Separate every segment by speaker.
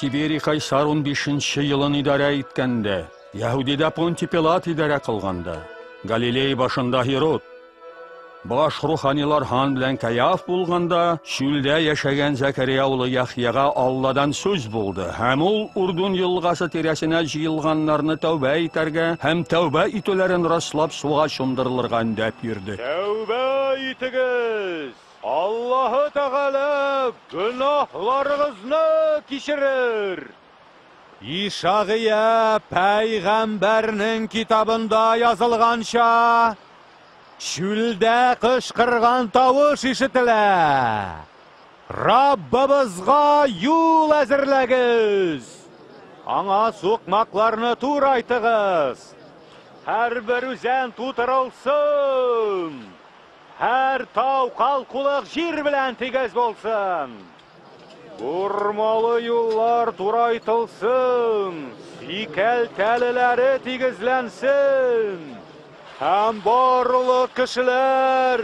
Speaker 1: Тиберий Кайсар 15нче елын идарә иткәндә, Яһүдидә Понти Пилат идарә кылганда, Галилей башында Һирод, баш руханилар Һан белән Каяф булганда, чүлдә яшәгән Зәкәрия улы Яхъяга Алладан сүз булды, һәм ул Урдун елгасы тирәсенә җыелганнарны тәүбә итәргә һәм тәүбә итүләрен раслап суга чумдырылырга өндәп йөрде.
Speaker 2: Тәүбә итегез! Аллаһы Тәгалә гөнаһларыгызны кичерер! Ишагыя пәйгамбәрнең китабында язылганча, чүлдә кычкырган тавыш ишетелә. Раббыбызга юл әзерләгез! Аңа сукмакларны турайтыгыз! Һәрбер үзән тутырылсын! Һәр тау калкулык җир белән тигез булсын! Бормалы юллар турайтылсын, сикәлтәлеләре тигезләнсен. Һәм барлык кешеләр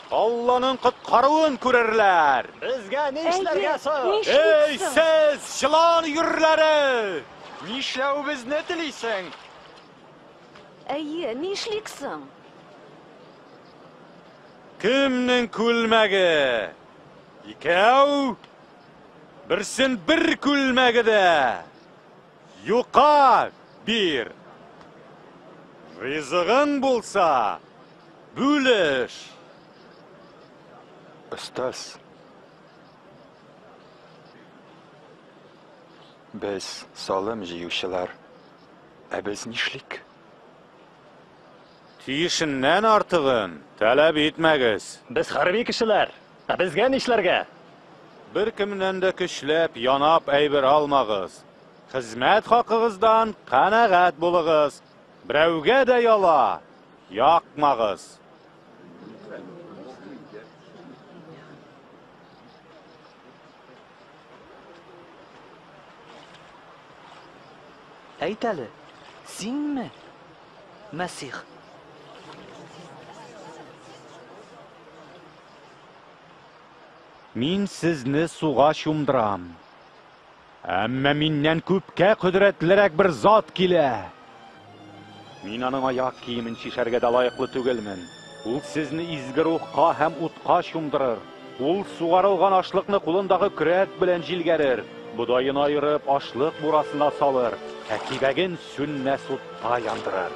Speaker 2: Алланың коткаруын күрерләр.
Speaker 3: Безгә нишләргә соң?
Speaker 2: Эй, сез, җылан өерләре!
Speaker 3: Нишләвебезне телисең?
Speaker 4: Әйе, нишлик соң?
Speaker 2: Кемнең күлмәге? Икәү, берсен бер күлмәге дә юка бир. Ризыгың булса, бүлеш.
Speaker 5: Остаз, без салым җыючылар, ә без нишлик?
Speaker 2: Тиешеннән артыгын таләп итмәгез.
Speaker 3: Без хәрби кешеләр. Ә безгә нишләргә?
Speaker 2: Беркемнән дә көчләп, янап әйбер алмагыз. Хезмәт хакыгыздан канәгать булыгыз. Берәүгә дә яла якмагыз.
Speaker 6: Әйт әле, синме Мәсих?
Speaker 2: Мин сезне суга чумдырам. Әмма миннән күпкә кодрәтлерәк бер зат килә. Мин аның аяк киемен чишәргә дә лаеклы түгелмен. Ул сезне изге рухка һәм утка чумдырыр. Ул сугарылган ашлыкны кулындагы көрәк белән җилгәрер, бодаен аерып, ашлык бурасына салыр, ә кибәген сүнмәс утта яндырыр.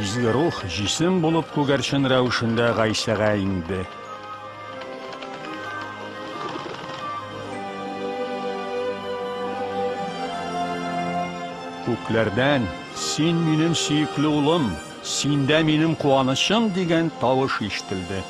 Speaker 1: Изге рух җисем булып күгәрчен рәвешендә Гайсәгә иңде. Күкләрдән, Син минем сөекле улым, синдә минем куанычым дигән тавыш ишетелде.